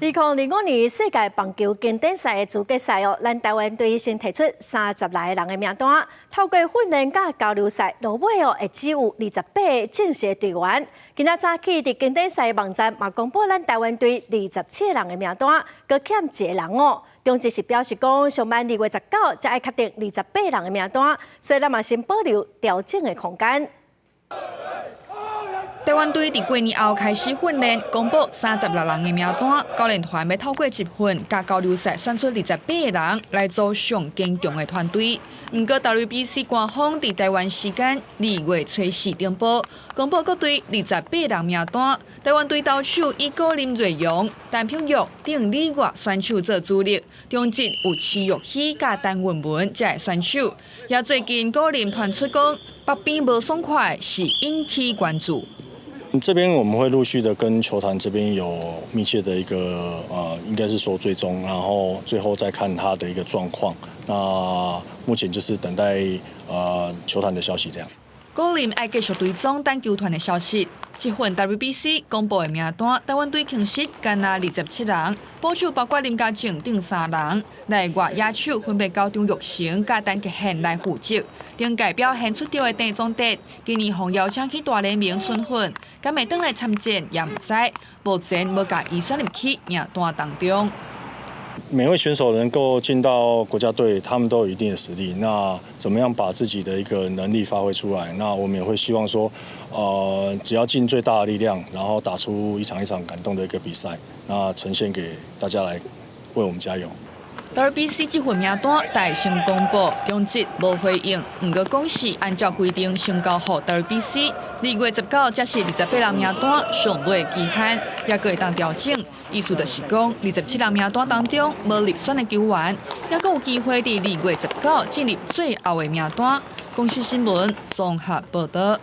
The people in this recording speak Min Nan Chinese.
2025年世界棒球經典賽的資格賽哦，咱台灣隊先提出36個人的名單，透過訓練佮交流賽，落尾哦會只有二十八个正式隊員。今仔早起佇經典賽網站嘛公布咱台灣隊二十七个人的名單，閣欠一個人哦。中職是表示講，上慢2月19才會確定二十八人的名單，所以咱嘛先保留調整的空間。台灣隊佇過年後開始訓練，公布三十六人的名單。教練團欲透過集訓佮交流賽選出二十八个人來組上堅強的團隊。毋過 WBC 官方佇台灣時間2月初四頂晡，公布國隊二十八人名單。台灣隊投手以高林睿煬、陳柏宇、鄧禮岳選手做主力，中繼有徐育希佮陳韻文這个選手。也最近高林傳出講，北邊無爽快是引起關注。這邊我們會陸續的跟球團這邊有密切的一個應該是說追蹤，然後最後再看他的一個狀況。那目前就是等待球團的消息，這樣。高林愛繼續追蹤等球團的消息。這份 WBC 公布的名單，台灣隊其實干焦二十七人，捕手包括林家正等三人，內外野手分別交張育成佮陳傑憲來負責。頂屆表現出眾的鄭宗哲，今年予邀請去大聯盟春訓，敢會轉來參戰也毋知，目前無共伊選入去名單當中。每位選手能夠進到國家隊，他們都有一定的實力。那怎麼樣把自己的一個能力發揮出來？那我們也會希望說，只要盡最大的力量，然後打出一場一場感動的一個比賽，那呈現給大家來為我們加油。 WBC 這份名單待先公布，中職無回應。毋過講是按照規定先交予 WBC，2月19才是二十八人名單上尾期限，猶閣會當調整。意思就是講，二十七人名單當中無入選的球員，猶閣有機會佇2月19進入最後的名單。公視新聞綜合報導。